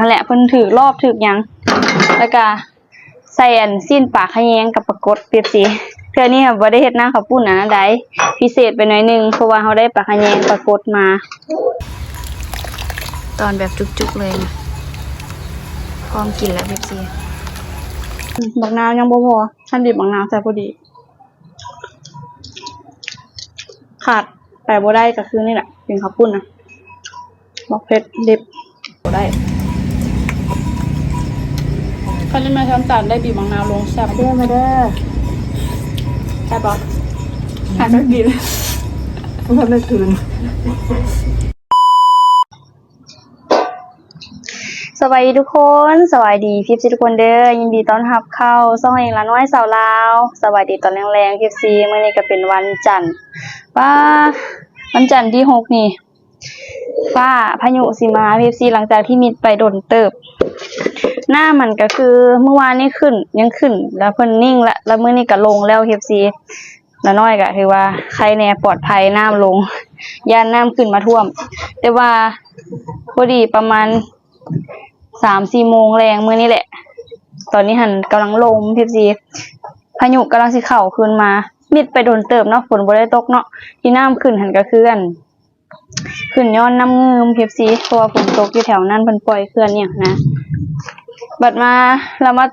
ຫັ້ນແຫຼະ ເພິ່ນຖືກລອບຖືກຫຍັງ ແລ້ວກະໃສ່ອັນຊີ້ນປາຂະແຍງກັບປາກົດ ເອັຟຊີ. ເທື່ອນີ້ບໍ່ໄດ້ເຮັດນ້ຳເຂົ້າປຸ້ນອັນໃດ ພິເສດໄປໜ້ອຍໜຶ່ງ ເພາະວ່າເຮົາໄດ້ປາຂະແຍງປາກົດມາ ຕອນແບບຈຸກໆເລີຍ ພ້ອມກິນແລ້ວ ເອັຟຊີ. ບັກນາວຍັງບໍ່ພໍ ຄັນບີບບັກນາວໃສ່ພໍດີ. ຂາດໄປບໍ່ໄດ້ກໍຄືນີ້ແຫຼະ ກິນເຂົ້າປຸ້ນນະ ບັກເຜັດດິບບໍ່ໄດ້. ຄັນແມ່ຊຳຕານໄດ້ບີບບັກນາວລົງແຊບ. ເດີມາເດີ ແຊບບໍ່? ຫາກໍກິນ ບໍ່ທັນໄດ້ຄືນ. ສະບາຍດີທຸກຄົນ ສະບາຍດີ ເອັຟຊີ ທຸກຄົນເດີ ຍິນດີຕ້ອນຮັບເຂົ້າຊ່ອງເອງລະນ້ອຍສາວລາວ. ສະບາຍດີຕອນແລງໆ ເອັຟຊີ ມື້ນີ້ກໍເປັນວັນຈັນ ປ້າ ວັນຈັນທີຫົກນີ້ ຟ້າພາຍຸຊິມາ ເອັຟຊີ ຫຼັງຈາກທີ່ມິດໄປດົນເຕີບ. ນ້ຳມັນກໍຄືມື້ວານນີ້ຂຶ້ນ ຍັງຂຶ້ນ ແລ້ວເພິ່ນນິ່ງລະ ແລ້ວມື້ນີ້ກໍລົງແລ້ວ ເອັຟຊີ. ລະນ້ອຍກໍຖືວ່າໄຄແດ່ ປອດໄພ ນ້ຳລົງ ຢ້ານນ້ຳຂຶ້ນມາຖ້ວມ. ແຕ່ວ່າພໍດີປະມານສາມສີ່ໂມງແລງມື້ນີ້ແຫຼະ ຕອນນີ້ຫັ້ນກຳລັງລົມ ເອັຟຊີ ພາຍຸກຳລັງຊິເຂົ້າຄືນມາ. ມິດໄປດົນເຕີບເນາະ ຝົນບໍ່ໄດ້ຕົກເນາະ ທີ່ນ້ຳຂຶ້ນຫັ້ນກໍຄືອັນ ຂຶ້ນຍ້ອນນ້ຳງື່ມ ເອັຟຊີ ເພາະວ່າຝົນຕົກຢູ່ແຖວນັ້ນ ເພິ່ນປ່ອຍເຂື່ອນອີ່ຫຍັງນະ. ບັດມາລະມາ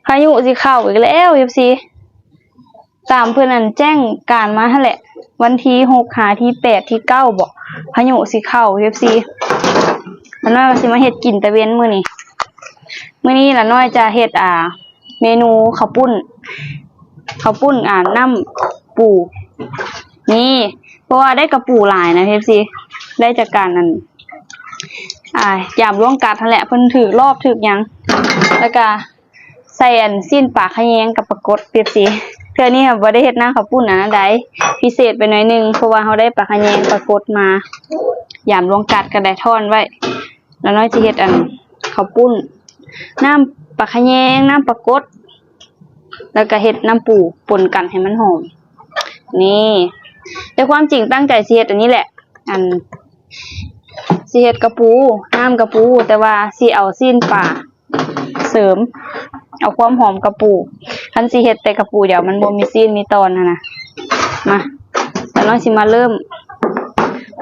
ພາຍຸຊິເຂົ້າອີກແລ້ວ ເອັຟຊີ. ຕາມເພິ່ນອັນແຈ້ງການມາຫັ້ນແຫຼະ ວັນທີຫົກຫາທີແປດທີເກົ້າບໍ ພາຍຸຊິເຂົ້າ ເອັຟຊີ. ລະນ້ອຍວ່າຊິມາເຮັດກິນຕາເວັນມື້ນີ້ ມື້ນີ້ລະນ້ອຍຈະເຮັດ ອ່າ ເມນູເຂົ້າປຸ້ນ ເຂົ້າປຸ້ນ ອ່າ ນ້ຳປູ ນີ້ ເພາະວ່າໄດ້ກະປູຫຼາຍນະ ເອັຟຊີ ໄດ້ຈາກການອັນ ອ່າ ຢາມລວງກັດຫັ້ນແຫຼະ ເພິ່ນຖືກລອບຖືກຫຍັງ ແລ້ວກະ ໃສ່ອັນຊີ້ນປາຂະແຍງກັບປາກົດ ເອັຟຊີ. ເທື່ອນີ້ບໍ່ໄດ້ເຮັດນ້ຳເຂົ້າປຸ້ນອັນໃດ ພິເສດໄປໜ້ອຍໜຶ່ງ ເພາະວ່າເຮົາໄດ້ປາຂະແຍງປາກົດມາ ຢາມລວງກັດກໍໄດ້ທ້ອນໄວ້. ລະນ້ອຍຊິເຮັດອັນເຂົ້າປຸ້ນ ນ້ຳປາຂະແຍງ ນ້ຳປາກົດ ແລ້ວກໍເຮັດນ້ຳປູປົນກັນໃຫ້ມັນຫອມ ນີ້. ແຕ່ຄວາມຈິງຕັ້ງໃຈຊິເຮັດອັນນີ້ແຫຼະ ອັນ ຊິເຮັດກະປູ ນ້ຳກະປູ ແຕ່ວ່າຊິເອົາຊີ້ນປາ ເສີມເອົາຄວາມຫອມກະປູ. ຄັນຊິເຮັດແຕ່ກະປູດຽວ ມັນບໍ່ມີຊີ້ນມີຕອນຫັ້ນນະ. ມາ ລະນ້ອຍຊິມາເລີ່ມ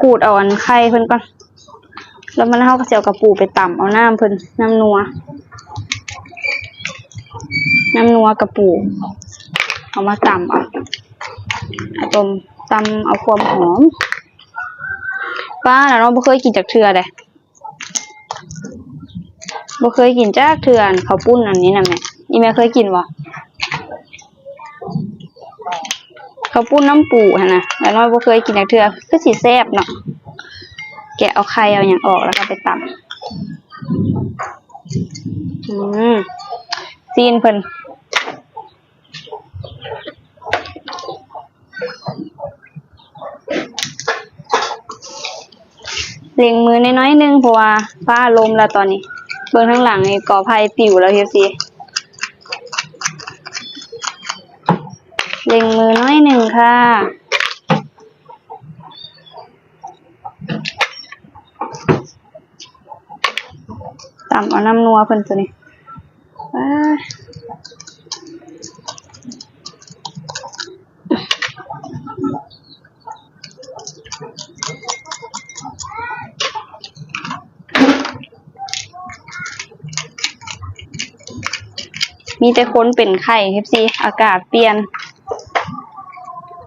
ຂູດເອົາອັນໄຂ່ເພິ່ນກ່ອນ ແລ້ວມັນ ເຮົາກໍຊິເອົາກະປູໄປຕຳເອົານ້ຳເພິ່ນ ນ້ຳນົວ ນ້ຳນົວກະປູ ເອົາມາຕຳເອົາ ເອົາຕົ້ມ ຕຳເອົາຄວາມຫອມ. ປ້າ ລະນ້ອຍບໍ່ເຄີຍກິນຈັກເທື່ອເດ້. ບໍ່ເຄີຍກິນຈັກເທື່ອ ອັນເຂົ້າປຸ້ນອັນນີ້ນະແມ່. ອີ່ແມ່ເຄີຍກິນບໍ່? ເຂົ້າປຸ້ນນ້ຳປູຫັ້ນນະ ລະນ້ອຍບໍ່ເຄີຍກິນຈັກເທື່ອ ຄືຊິແຊບເນາະ. ແກະເອົາໄຂ່ເອົາຫຍັງອອກ ແລ້ວກໍໄປຕຳ. ອືມ ຊີ້ນເພິ່ນ. ເລັ່ງມືໜ້ອຍໆໜຶ່ງ ເພາະວ່າຟ້າລົມແລ້ວຕອນນີ້. ເບິ່ງທາງຫຼັງນີ້ ກໍໄຜ່ປິວແລ້ວ ເອັຟຊີ. ເລັ່ງມືໜ້ອຍໜຶ່ງຄ່ະ. ຕຳເອົານ້ຳນົວເພິ່ນໂຕນີ້. ມີແຕ່ຄົນເປັນໄຂ້ ເອັຟຊີ ອາກາດປ່ຽນ.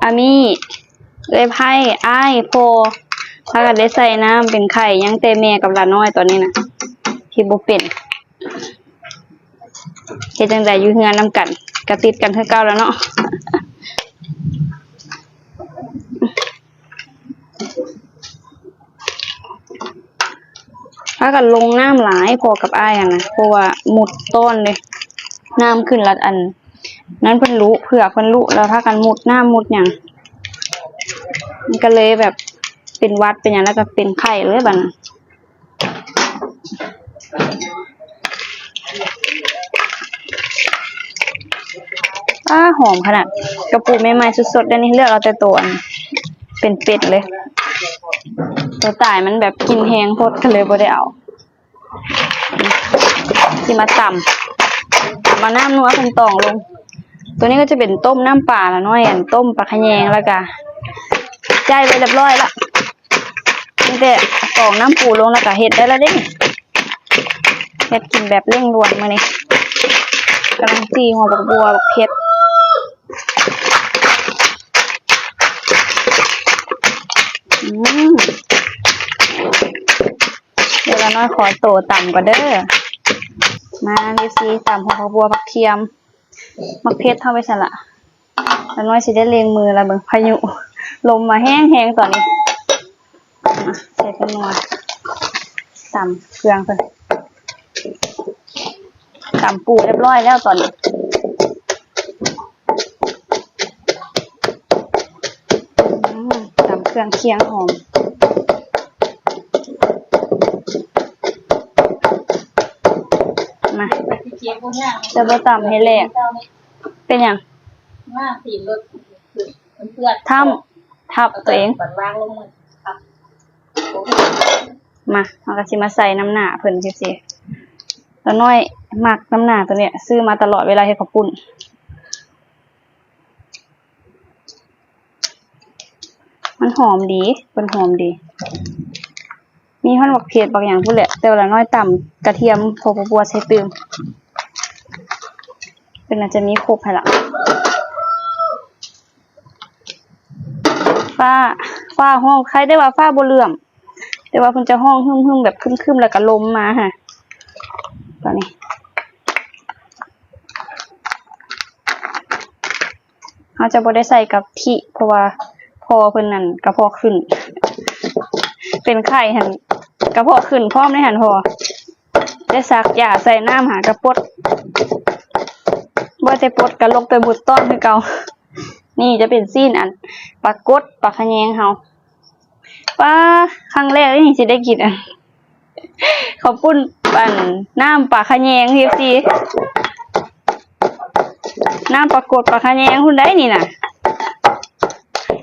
ອາມີ ເອື້ອຍໄພ້ ອ້າຍ ພໍ່ ພາກັນໄດ້ໃສ່ນ້ຳເປັນໄຂ້ ຍັງແຕ່ແມ່ກັບຫຼານນ້ອຍຕອນນີ້ນະ ທີ່ບໍ່ເປັນ. ເຮັດຈັ່ງໃດຢູ່ເຮືອນນຳກັນ ກະຕິດກັນຄືເກົ່າແລ້ວເນາະ. ພາກັນລົງນ້ຳຫຼາຍ ພໍ່ກັບອ້າຍຫັ້ນນະ ເພາະວ່າມຸດຕ້ອນເດ້ ນ້ຳຂຶ້ນລະ ອັນນັ້ນເພິ່ນລຸ ເຜືອກເພິ່ນລຸ ແລ້ວພາກັນມຸດນ້ຳມຸດຫຍັງ ມັນກໍເລີຍແບບເປັນຫວັດເປັນຫຍັງ ແລ້ວກໍເປັນໄຂ້ເລີຍບາດນັ້ນ. ອ້າ ຫອມຂະໜາດ ກະປູໃໝ່ໆສົດໆເດ້ນີ້ ເລືອກເອົາແຕ່ໂຕອັນເປັນເປັດເລີຍ ໂຕຕາຍມັນແບບກິ່ນແຮງໂພດ ກໍເລີຍບໍ່ໄດ້ເອົາ. ຊິມາຕຳ ຕຳເອົານ້ຳນົວເພິ່ນຕອງລົງ. ໂຕນີ້ກໍຈະເປັນຕົ້ມນ້ຳປາລະນ້ອຍ ອັນຕົ້ມປາຂະແຍງ ແລ້ວກະຈ່າຍໄວ້ຮຽບຮ້ອຍລະ ມີແຕ່ຕອງນ້ຳປູລົງ ແລ້ວກະເຮັດໄດ້ລະເດ້. ເຮັດກິນແບບເລັ່ງດ່ວນມື້ນີ້ ກຳລັງຈີ່ຫົວບັກບົວ ບັກເຜັດ. ອືມ ດຽວລະນ້ອຍຂໍໂຕຕຳກ່ອນເດີ. ມາເອັຟຊີ ຕຳຫົວບັກບົວ ບັກທຽມ ບັກເຜັດເຮົາໄປໃສລະ? ລະນ້ອຍຊິໄດ້ເລັ່ງມືລະເບິ່ງ ພາຍຸລົມມາແຮງໆຕອນນີ້. ມາໃສ່ເປັນໜ່ວຍ ຕຳເຄື່ອງເພິ່ນ ຕຳປູຮຽບຮ້ອຍແລ້ວຕອນນີ້. ອືມ ຕຳເຄື່ອງຄຽງຫອມ ມາ ຈະບໍ່ຕຳໃຫ້ແຫຼກ. ເປັນຫຍັງ? ມາຕີນລົດ ທຳ ທັບຕົວເອງ. ມາ ເຮົາກໍຊິມາໃສ່ນ້ຳໜ້າເພິ່ນ ເອັຟຊີ. ລະນ້ອຍມັກນ້ຳໜ້າຕົວນີ້ ຊື້ມາຕະຫຼອດເວລາເຮັດເຂົ້າປຸ້ນ. ມັນຫອມດີ ເພິ່ນຫອມດີ. ມີຮອດບັກເຜັດບັກຫຍັງພຸ້ນແຫຼະ ແຕ່ວ່າລະນ້ອຍຕຳກະທຽມ ຫົວບັກບົວໃສ່ຕື່ມ. ເພິ່ນໜ້າຈະມີຄົບໃຫ້ລະ. ຟ້າ ຟ້າຮ້ອງ ໄຄແຕ່ວ່າຟ້າບໍ່ເຫຼື້ອມ ແຕ່ວ່າເພິ່ນຈະຮ້ອງຮຶມໆ ແບບຄຶ້ມໆ ແລ້ວກໍລົມມາຫັ້ນ ຕອນນີ້. ເຮົາຈະບໍ່ໄດ້ໃສ່ກະທິ ເພາະວ່າພໍ່ເພິ່ນນັ້ນກະເພາະຂຶ້ນ ເປັນໄຂ້ຫັ້ນ ກະເພາະຂຶ້ນພ້ອມເດ້ຫັ້ນພໍ່. ໄດ້ສັກຢາໃສ່ນ້ຳຫາກະປົດ ບໍ່ແຕ່ປົດກະລົງໄປມຸດຕ້ອນຄືເກົ່າ. ນີ້ຈະເປັນຊີ້ນອັນປາກົດປາຂະແຍງເຮົາ. ປ້າ ຄັ້ງແລກເດ້ນີ້ຊິໄດ້ກິນອັນ ເຂົ້າປຸ້ນ ອັນ ນ້ຳປາຂະແຍງ ເອັຟຊີ ນ້ຳປາກົດປາຂະແຍງພຸ້ນໃດນີ້ນະ.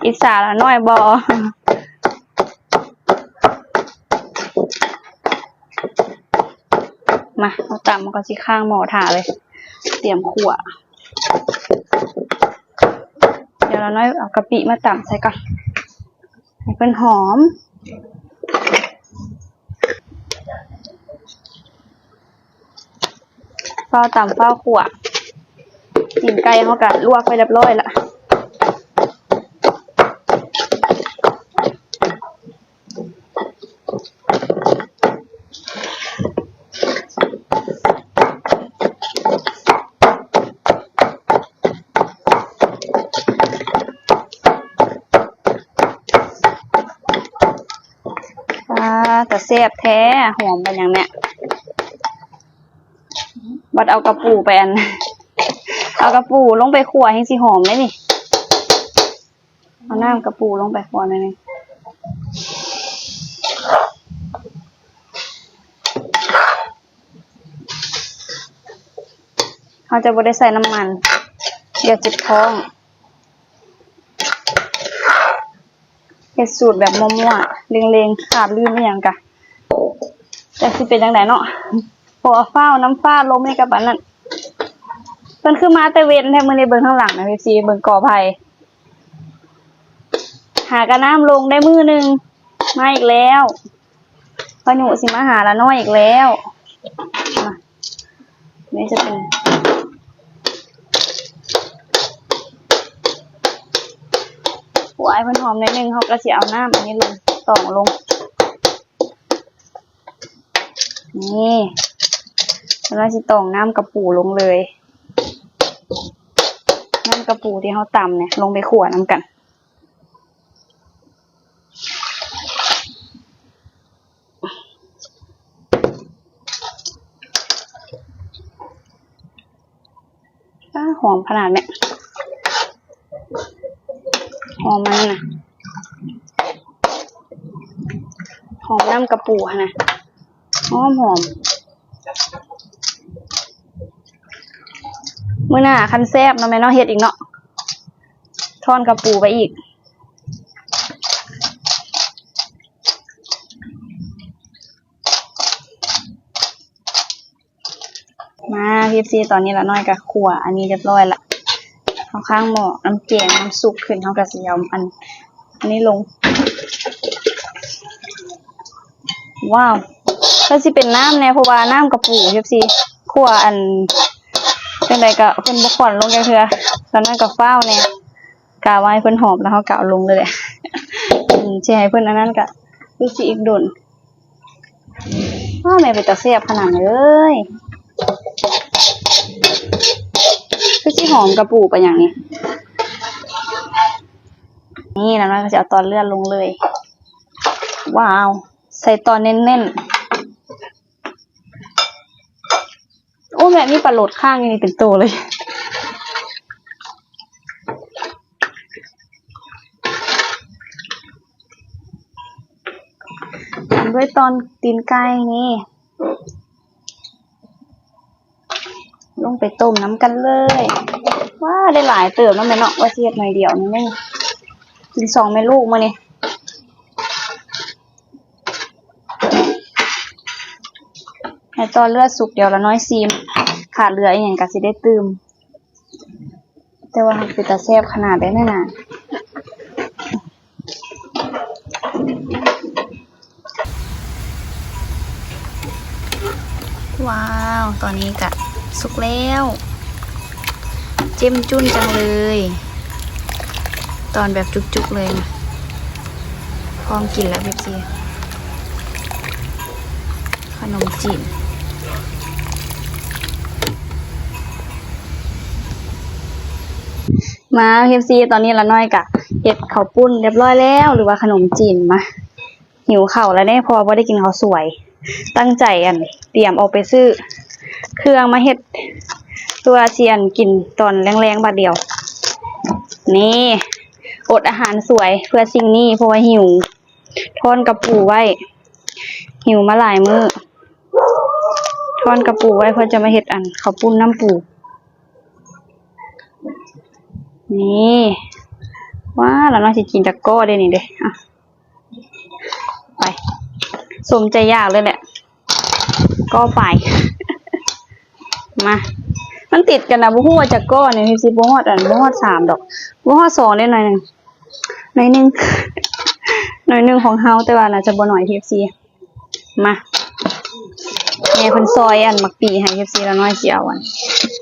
ອິດສາລະນ້ອຍບໍ່? ມາ ເຮົາຕຳ ເຮົາກໍຊິຄ້າງໝໍ້ຖ້າເລີຍ ຕຽມຂົ້ວ. ດຽວລະນ້ອຍເອົາກະປິມາຕຳໃສ່ກ່ອນ ໃຫ້ເພິ່ນຫອມ. ຟ້າວຕຳຟ້າວຂົ້ວ ຕີນໄກ່ເຮົາກະລວກໄວ້ຮຽບຮ້ອຍລະ. ອ່າ ຕາແຊບແທ້ ຫອມປານຫຍັງແມ່. ບັດເອົາກະປູໄປອັນ ເອົາກະປູລົງໄປຂົ້ວແຮງຊິຫອມເດ້ນີ້. ເອົານ້ຳກະປູລົງໄປຂົ້ວໜ້ອຍໜຶ່ງ. ເຮົາຈະບໍ່ໄດ້ໃສ່ນ້ຳມັນ ດຽວເຈັບທ້ອງ. ເຮັດສູດແບບມົ້ວໆ ເລັ່ງໆ ຂາດລືມອີ່ຫຍັງກະ ຈັກຊິເປັນຈັ່ງໃດເນາະ. ໂອ້ ຟ້າວ ນ້ຳຟ້າລົມນີ້ກະປານນັ້ນ. ເພິ່ນຄືມາແຕ່ເວັນແທ້ມື້ນີ້ ເບິ່ງທາງຫຼັງນະ ເອັຟຊີ ເບິ່ງກໍໄຜ່. ຫາກະນ້ຳລົງໄດ້ມື້ໜຶ່ງ ມາອີກແລ້ວ. ພາຍຸຊິມາຫາລະນ້ອຍອີກແລ້ວ. ມາ ນີ້ຈະເປັນ ຂົ້ວໃຫ້ມັນຫອມໜ້ອຍໜຶ່ງ ເຮົາກໍຊິເອົານ້ຳອັນນີ້ລົງ ຕອງລົງ. ນີ້ ເຮົາຊິຕອງນ້ຳກະປູລົງເລີຍ. ນ້ຳກະປູທີ່ເຮົາຕຳນີ້ລົງໄປຂົ້ວນຳກັນ. ອ້າ ຫອມຂະໜາດແມ່ ຫອມມັນນະ ຫອມນ້ຳກະປູຫັ້ນນະ ຫອມໆ. ມື້ໜ້າຄັນແຊບເນາະແມ່ເນາະ ເຮັດອີກເນາະ ທອດກະປູໄປອີກ. ມາ ເອັຟຊີ ຕອນນີ້ລານ້ອຍກໍຂົ້ວອັນນີ້ຮຽບຮ້ອຍລະ. ເຮົາຄ້າງໝໍ້ນ້ຳແກງ ນ້ຳຊຸບຂຶ້ນ ເຮົາກໍຊິເອົາອັນ ອັນນີ້ລົງ. ວ້າວ ກໍຊິເປັນນ້ຳແດ່ ເພາະວ່ານ້ຳກະປູ ເອັຟຊີ ຂົ້ວອັນ ຈັ່ງໃດກໍເພິ່ນບໍ່ຂ້ອນລົງຈັກເທື່ອ ລານ້ອຍກໍຟ້າວແດ່. ກະວ່າໃຫ້ເພິ່ນຫອມແລ້ວເຮົາກະເອົາລົງເລີຍ. ອືມ ຊິໃຫ້ເພິ່ນອັນນັ້ນກະຄືຊິອີກດົນ. ວ້າວ ແມ່ເປັນຕາແຊບຂະໜາດເລີຍ. ຄືຊິຫອມກະປູປານຫຍັງນີ້. ນີ້ ລານ້ອຍກໍຊິເອົາຕອນເລືອດລົງເລີຍ. ວ້າວ ໃສ່ຕອນເນັ້ນໆ. ໂອ້ ແມ່ມີປາໂຫຼດຄ້າງຢູ່ນີ້ເປັນໂຕເລີຍ. ຕາມດ້ວຍຕອນຕີນໄກ່ນີ້ ລົງໄປຕົ້ມນຳກັນເລີຍ. ວ້າ ໄດ້ຫຼາຍເຕີບເນາະແມ່ເນາະ ວ່າຊິເຮັດໜ້ອຍດຽວໜ້ອຍໜຶ່ງ ກິນສອງແມ່ລູກມື້ນີ້. ໃຫ້ຕອນເລືອດສຸກ ດຽວລານ້ອຍຊີມ ຂາດເຫຼືອອີ່ຫຍັງກໍຊິໄດ້ຕື່ມ. ແຕ່ວ່າເປັນຕາແຊບຂະໜາດເດ້ນະ. ວ້າວ ຕອນນີ້ກະສຸກແລ້ວ ເຈ້ມຈຸ້ນຈັງເລີຍ ຕອນແບບຈຸກໆເລີຍນະ. ພ້ອມກິນແລ້ວ ເອັຟຊີ ຂະໜົມຈີນ. ມາ ເອັຟຊີ ຕອນນີ້ລານ້ອຍກະເຮັດເຂົ້າປຸ້ນຮຽບຮ້ອຍແລ້ວ ຫຼືວ່າຂະໜົມຈີນ. ມາ ຫິວເຂົ້າແລ້ວເດ້ ເພາະວ່າບໍ່ໄດ້ກິນເຂົ້າສວຍ. ຕັ້ງໃຈ ອັນ ຕຽມອອກໄປຊື້ເຄື່ອງມາເຮັດ ເພື່ອຊິ ອັນ ກິນຕອນແລງໆບາດດຽວ. ນີ້ ອົດອາຫານສວຍເພື່ອສິ່ງນີ້ ເພາະວ່າຫິວ. ທ້ອນກະປູໄວ້ ຫິວມາຫຼາຍມື້. ທ້ອນກະປູໄວ້ເພື່ອຈະມາເຮັດ ອັນ ເຂົ້າປຸ້ນນ້ຳປູ. ນີ້ ວ້າ ລານ້ອຍຊິກິນຈັກກໍເດ້ນີ້ເດ້. ອ່ະ ໄປ ສົມໃຈຢາກເລີຍແຫຼະ ກໍໄປ. ມາ ມັນຕິດກັນນະ ບໍ່ຮູ້ວ່າຈັກກໍນີ້ ເອັຟຊີ ບໍ່ຮອດ ອັນ ບໍ່ຮອດສາມດອກ ບໍ່ຮອດສອງເດ້ ໜ້ອຍໜຶ່ງ ໜ້ອຍໜຶ່ງ ໜ້ອຍໜຶ່ງຂອງເຮົາ ແຕ່ວ່າໜ້າຈະບໍ່ໜ້ອຍ ເອັຟຊີ. ມາ ແມ່ເພິ່ນຊອຍ ອັນ ໝາກປີໃຫ້ ເອັຟຊີ ລານ້ອຍຊິເອົາ ອັນ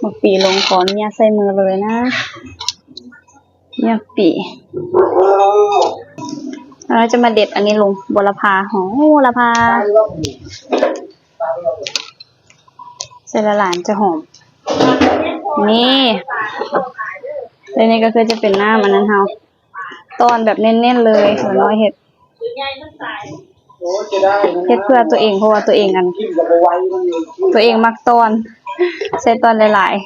ໝາກປີລົງ. ຂໍອະນຸຍາດໃສ່ມືເລີຍນະ ໝາກປີ. ລານ້ອຍຈະມາເດັດອັນນີ້ລົງ ບົວລະພາ ຫອມບົວລະພາ ໃສ່ຫຼາຍໆ ຈະຫອມ. ນີ້ ແລ້ວນີ້ກໍຄືຈະເປັນນ້ຳອັນນັ້ນເຮົາ ຕອນແບບເນັ້ນໆເລີຍ ລານ້ອຍເຮັດ ເຮັດເພື່ອຕົວເອງ ເພາະວ່າຕົວເອງ ອັນ ຕົວເອງມັກຕອນ ໃສ່ຕອນຫຼາຍໆ.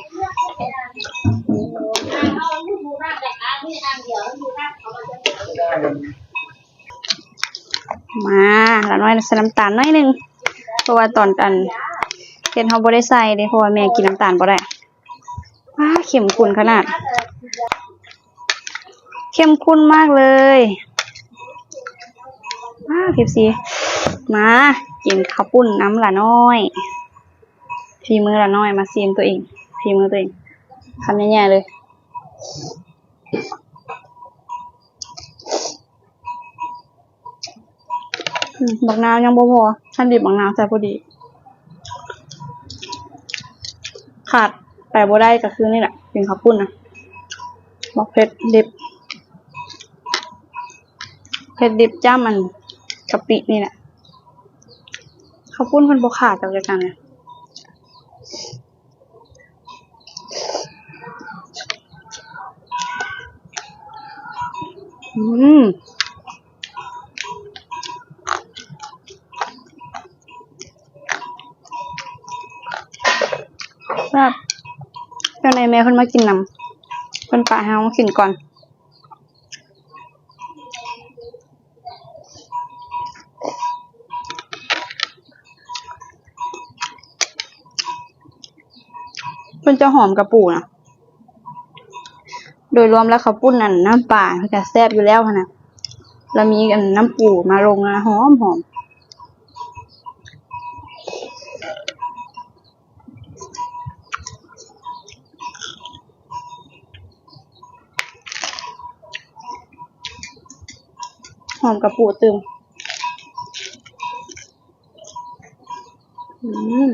ມາ ລານ້ອຍໃສ່ນ້ຳຕານໜ້ອຍໜຶ່ງ ເພາະວ່າຕອນ ອັນ ເຮັດເຮົາບໍ່ໄດ້ໃສ່ເດ້ ເພາະວ່າແມ່ກິນນ້ຳຕານບໍ່ໄດ້. ວ້າ ເຂັ້ມຂຸ້ນຂະໜາດ ເຂັ້ມຂຸ້ນມາກເລີຍ. ວ້າ ເອັຟຊີ ມາກິນເຂົ້າປຸ້ນນຳລານ້ອຍ ຝີມືລານ້ອຍ. ມາຊີມຕົວເອງ ຝີມືຕົວເອງ ຄຳໃຫຍ່ໆເລີຍ. ອືມ ບັກນາວຍັງບໍ່ພໍ ຄັນດີບບັກນາວໃສ່ພໍດີ. ຂາດໄປບໍ່ໄດ້ກໍຄືນີ້ແຫຼະ ກິນເຂົ້າປຸ້ນນະ ບັກເຜັດດິບ ເຜັດດິບຈ້ຳອັນກະປິນີ້ແຫຼະ. ເຂົ້າປຸ້ນເພິ່ນບໍ່ຂາດດອກ ຈັ່ງຊັ້ນນະ. ອືມ ແຊບ. ເຈົ້ານາຍແມ່ເພິ່ນມາກິນນຳ ເພິ່ນປະໃຫ້ເຮົາກິນກ່ອນ. ເພິ່ນຈະຫອມກະປູນະ. ໂດຍລວມແລ້ວເຂົ້າປຸ້ນນັ້ນ ນ້ຳປາເພິ່ນກະແຊບຢູ່ແລ້ວຫັ້ນນະ ແລ້ວມີອັນນ້ຳປູມາລົງນະ ຫອມໆ. ຫອມກະປູຕື່ມ. ອືມ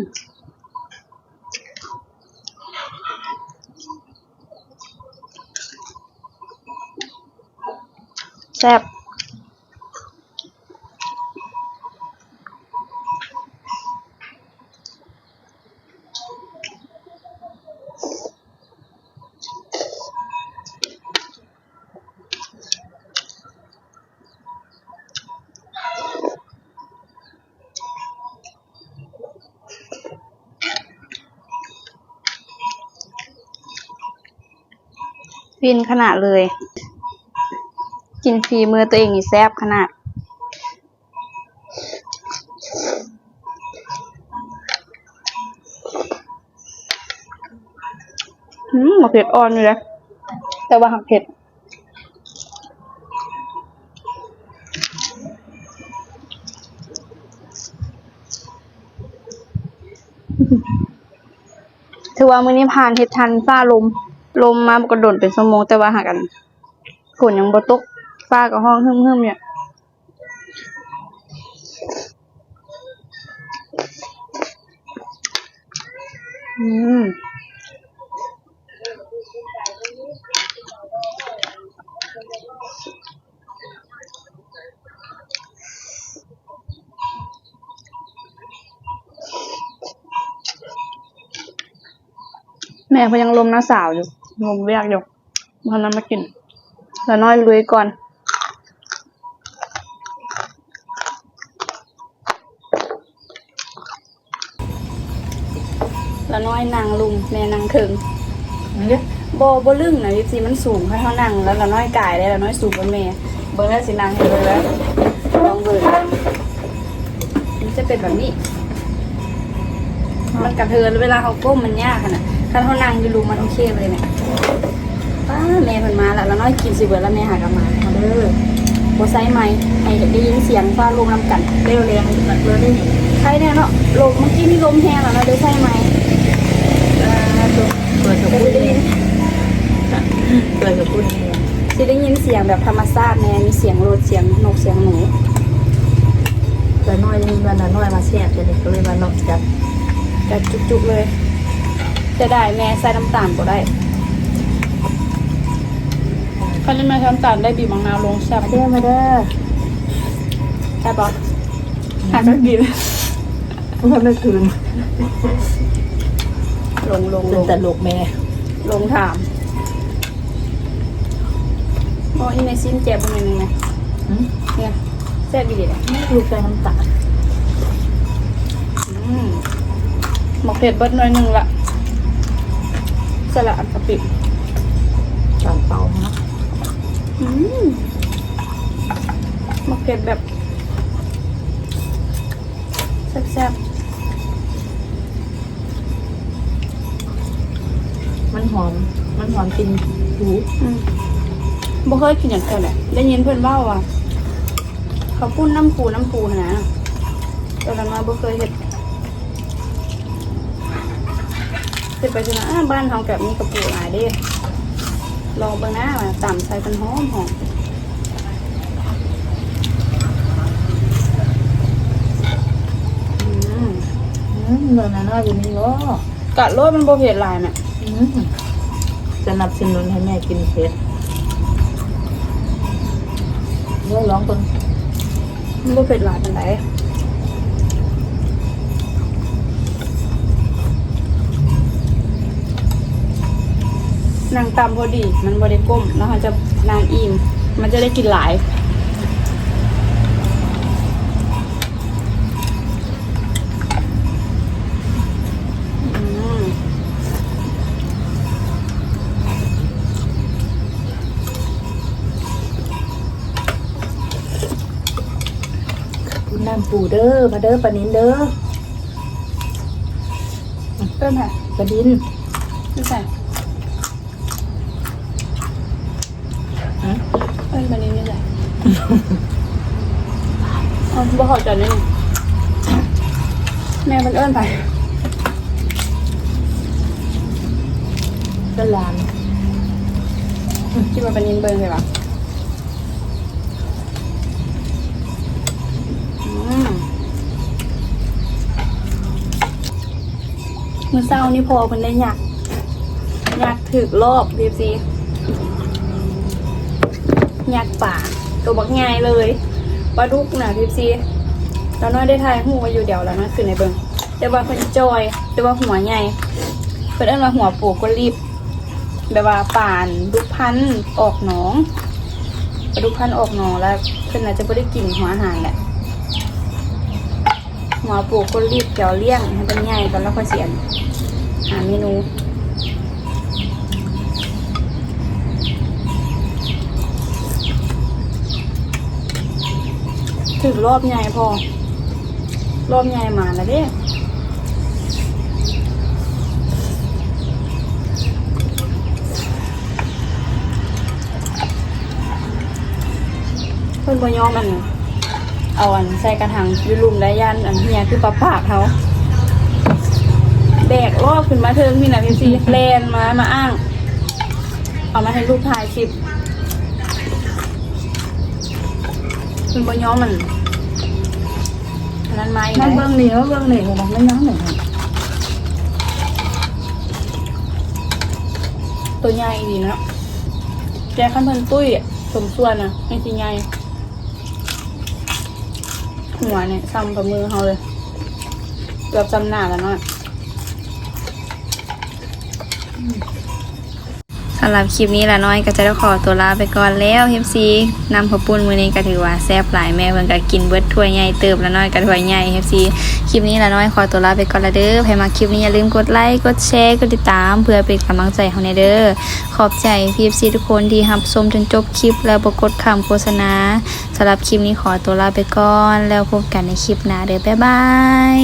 ແຊບ. ຟິນຂະໜາດເລີຍ ກິນຝີມືຕົວເອງນີ້ແຊບຂະໜາດ. ອືມ ໝາກເຜັດອ່ອນຢູ່ເດ້ ແຕ່ວ່າຫາກເຜັດ. ຖືວ່າມື້ນີ້ຜ່ານ ເຮັດທັນຟ້າລົມ ລົມມາບໍ່ກະດົນເປັນຊົ່ວໂມງ ແຕ່ວ່າຫາກ ອັນ ຝົນຍັງບໍ່ຕົກ ຟ້າກະຮ້ອງຮຶ້ມໆຢູ່. ອືມ ແມ່ເພິ່ນຍັງລົມນ້າສາວຢູ່ ລົມວຽກຢູ່. ບໍ່ທັນມາກິນ ລານ້ອຍລຸຍກ່ອນ. ລານ້ອຍນັ່ງລຸ່ມ ແມ່ນັ່ງເທິງ. ບໍ່ ບໍ່ລຶ້ງນະ ເອັຟຊີ ມັນສູງ ຄັນເຮົານັ່ງແລ້ວ ລານ້ອຍກາຍໄດ້ ລານ້ອຍສູງກວ່າແມ່. ເບິ່ງແລ້ວຊິນັ່ງໃຫ້ເບິ່ງເດີ ລອງເບິ່ງ ມັນຈະເປັນແບບນີ້. ມັນກະເທີນ ເວລາເຮົາກົ້ມມັນຍາກຫັ້ນນະ ຄັນເຮົານັ່ງຢູ່ລຸ່ມມັນໂອເຄເລີຍແມ່. ປ້າ ແມ່ເພິ່ນມາລະ ລານ້ອຍກິນຊິເບິດລະ ແມ່ຫາກະມາເດີ. ບໍ່ໃສ່ໄມ ໃຫ້ໄດ້ຍິນສຽງຟ້າລົມນຳກັນ. ເລວແຮງເລີຍນີ້ ໄຄແນ່ເນາະ ລົມ ເມື່ອກີ້ນີ້ລົມແຮງລະເນາະ ໄດ້ໃສ່ໄມ. ອ່າ ເປີດກະປຸ້ນແນ່ ເປີດກະປຸ້ນແນ່ ຊິໄດ້ຍິນສຽງແບບທຳມະຊາດແນ່ ມີສຽງລົດ ສຽງນົກ ສຽງໜູ. ລານ້ອຍນີ້ວ່າ ລານ້ອຍວ່າແຊບ ຈະໄດ້ ກະເລີຍວ່າເນາະ ຈັດ ຈັດຈຸກໆເລີຍ. ເສຍດາຍແມ່ໃສ່ນ້ຳຕານບໍ່ໄດ້ ຄັນແມ່ໃສ່ນ້ຳຕານໄດ້ ບີບໝາກນາວລົງ ແຊບ. ມາເດີ ມາເດີ ແຊບບໍ່? ຫາກະກິນ ບໍ່ທັນໄດ້ຄືນ ລົງ ລົງ ລົງ ເປັນຕະຫຼົກແມ່ ລົງຖາມ. ໂອ້ ອີແມ່ຊິມແຈ່ວເບິ່ງໜ້ອຍໜຶ່ງນະ. ຫືມ? ເນຍ ແຊບອີ່ຫຼີເດ. ລູກໃສ່ນ້ຳຕານ. ອືມ ໝາກເຜັດເບິດໜ້ອຍໜຶ່ງລະ ສະລະອັນກະປິ ຈານເປົ່າເນາະ. ອືມ ໝາກເຜັດແບບ ແຊບໆ. ມັນຫອມ ມັນຫອມກິ່ນປູ. ອືມ ບໍ່ເຄີຍກິນຫຍັງເທື່ອແຫຼະ ໄດ້ຍິນເພິ່ນເວົ້າວ່າ ເຂົາປຸ້ນນ້ຳປູ ນ້ຳປູຫັ້ນນະ ແຕ່ລະມາບໍ່ເຄີຍເຮັດ. ເຮັດໄປຊັ້ນນະ ບ້ານເຮົາກະມີກະປູຫຼາຍເດ້. ລອງເບິ່ງນະ ວ່າຕຳໃສ່ເພິ່ນຫອມໆ. ອືມ ອືມ ເລື່ອງນ້ອຍໆ ບໍ່ມີບໍ່? ກະໂລດ ມັນບໍ່ເຜັດຫຼາຍນະ. ອືມ ສະໜັບສະໜູນໃຫ້ແມ່ກິນເຜັດ. ເດີ ລອງເບິ່ງ. ມັນບໍ່ເຜັດຫຼາຍປານໃດ. ນັ່ງຕ່ຳພໍດີ ມັນບໍ່ໄດ້ກົ້ມ ແລ້ວເຮົາຈະນັ່ງອີ່ມ ມັນຈະໄດ້ກິນຫຼາຍ. ອືມ ປຸ້ນນ້ຳປູເດີ ມາເດີ ປານິນເດີ. ເອີ້ນໃຜ? ປານິນ. ຢູ່ໃສ? ຫື? ເອີ້ນປານິນຢູ່ໃສ? ເອົ້າ ບໍ່ເຂົ້າໃຈແນວນີ້ ແມ່ເພິ່ນເອີ້ນໃຜ? ເອີ້ນຫຼານ. ຄິດວ່າປານິນເບິ່ງໃດຫວາ? ມື້ເຊົ້ານີ້ພໍ່ເພິ່ນໄດ້ຍັກ ຍັກຖືກລອບ ເອັຟຊີ ຍັກປາໂຕບັກໃຫຍ່ເລີຍ ປາດຸກນະ ເອັຟຊີ. ລາວນ້ອຍໄດ້ຖ່າຍຮູບໄວ້ຢູ່ ດຽວລາວນ້ອຍຂຶ້ນໃຫ້ເບິ່ງ ແຕ່ວ່າເພິ່ນຈ່ອຍ ແຕ່ວ່າຫົວໃຫຍ່ ເພິ່ນເອີ້ນວ່າຫົວໂປໂກລິບ ແບບວ່າປາດຸກພັນອອກໜອງ ປາດຸກພັນອອກໜອງ ແລ້ວເພິ່ນໜ້າຈະບໍ່ໄດ້ກິນຫົວອາຫານແຫຼະ. ຫົວປູກກົນລີບ ດຽວລ້ຽງໃຫ້ມັນໃຫຍ່ກ່ອນ ແລ້ວຄ່ອຍຊິອັນ ຫາເມນູ. ຖືກລອບໃຫຍ່ພໍ ລອບໃຫຍ່ມາແລ້ວເດ້. ເພິ່ນບໍ່ຍອມອັນ ເອົາອັນໃສ່ກະຖັງຢູ່ລຸ່ມໄດ້ ຢ້ານອັນເຫື່ອຄືປາປາກເຮົາ ແບກລອບຂຶ້ນມາເທິງນີ້ນະ ເອັຟຊີ ແລ່ນມາ ມາອ້າງ ເອົາມາໃຫ້ລູກຖ່າຍຄລິບ ເພິ່ນບໍ່ຍອມອັນ ອັນນັ້ນມາອີກ ມາເບິ່ງນີ້ ມາເບິ່ງນີ້ ມັນຍັງນີ້ ໂຕໃຫຍ່ອີ່ຫຼີເນາະ ແຕ່ຄັນເພິ່ນຕຸ້ຍສົມສ່ວນນະ ມັນຊິໃຫຍ່ ຫົວນີ້ສ່ຳຝ່າມືເຮົາເລີຍ ເກືອບສ່ຳໜ້າລະນ້ອຍ. ສຳລັບຄລິບນີ້ລະນ້ອຍກໍຈະໄດ້ຂໍຕົວລາໄປກ່ອນແລ້ວ ເອັຟຊີ ນ້ຳເຂົ້າປຸ້ນມື້ນີ້ກໍຖືວ່າແຊບຫຼາຍ ແມ່ເພິ່ນກໍກິນເບິດຖ້ວຍໃຫຍ່ເຕີບ ລະນ້ອຍກໍຖ້ວຍໃຫຍ່ ເອັຟຊີ. ຄລິບນີ້ລະນ້ອຍຂໍຕົວລາໄປກ່ອນລະເດີ ໃຜມັກຄລິບນີ້ຢ່າລືມກົດໄລ ກົດແຊ ກົດຕິດຕາມ ເພື່ອເປັນກຳລັງໃຈໃຫ້ເຮົາແດ່ເດີ. ຂອບໃຈ ເອັຟຊີ ທຸກຄົນທີ່ຮັບຊົມຈົນຈົບຄລິບ ແລະ ບໍ່ກົດຂ້າມໂຄສະນາ. ສຳລັບຄລິບນີ້ຂໍຕົວລາໄປກ່ອນ ແລ້ວພົບກັນໃນຄລິບໜ້າເດີ ບາຍບາຍ.